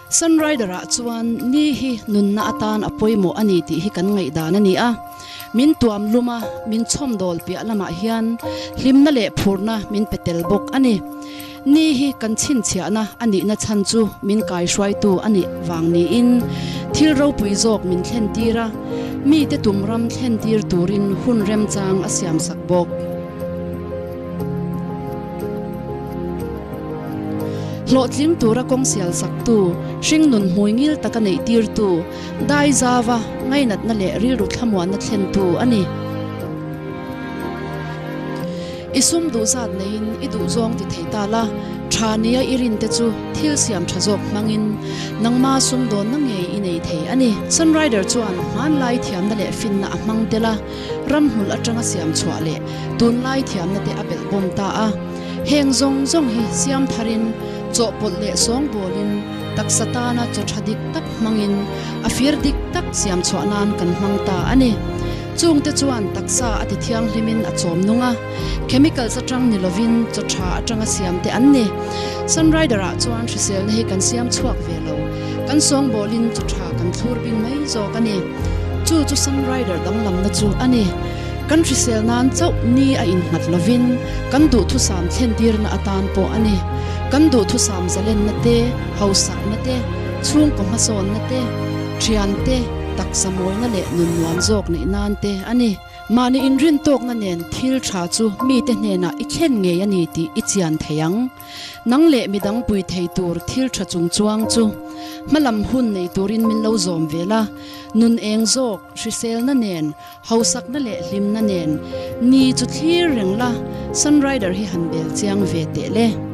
Sunrider ah chuan ni hi nunna atan a pawimawh a ni tih hi kan ngaihdan a ni a. Min tuam lum a, min chhawmdawl piah lamah hian hlimna leh phurna min pe tel bawk a ni. Ni hi kan chhinchhiahna a nihna chhan chu min kaihruaitu a nih vang niin thil ropui zawk min thlentir a, mite tum ram thlentir turin hun remchang a siamsak bawk. Hlawhtling tura kawng sialsaktu, hringnun hmui ngil taka neihtirtu, dai zava ngainatna leh rilru thlamuanna thlentu a ni. I sum duh zat neiin i duh zawng ti thei ta la, tha nia i rin te chu thil siam tha zawk hmangin nangma sum dawnna ngei i nei thei a ni. Sunrider chuan hmanlai thiamna leh finna a hmang tel a, ramhmul atanga siam chhuah leh tunlai thiamna te a belh bawm ta a. Heng zawng zawng hi siam tharin, chawhpawlh leh sawngbawlin, taksa tana chaw tha dik tak hmangin a fir dik tak siam chhuah nan kan hmang ta a ni. Chungte chuan taksa a ti thianghlimin a chawm nung a, chemicals atang ni lovin chaw tha atanga siamte an ni. Sunrider-ah chuan hriselna hi kan siam chhuak ve lo, kan sawngbawlin chaw tha kan thlur bing mai zawk a ni. Chu chu Sunrider danglamna chu a ni. Kan hrisel nan chauh ni a innghat lovin kan duhthusam thlentirna atan pawh a ni. Kan duhthusam zalenna te, hausakna te, chhungkaw hmasawnna te, thian te, taksa mawina leh nun nuam zawk neih nan te a ni. Mahni inrin tawkna nen thil tha chu mite hnenah i thlen ngei a ni tih i chian thei ang. Nang leh midang pui thei tur thil tha chung chuang chu hmalam hun nei turin min lo zawm ve la, nun eng zawk, hriselna nen, hausakna leh hlimna nen ni chu thlir reng la, Sunrider hi han bel chiang ve teh le.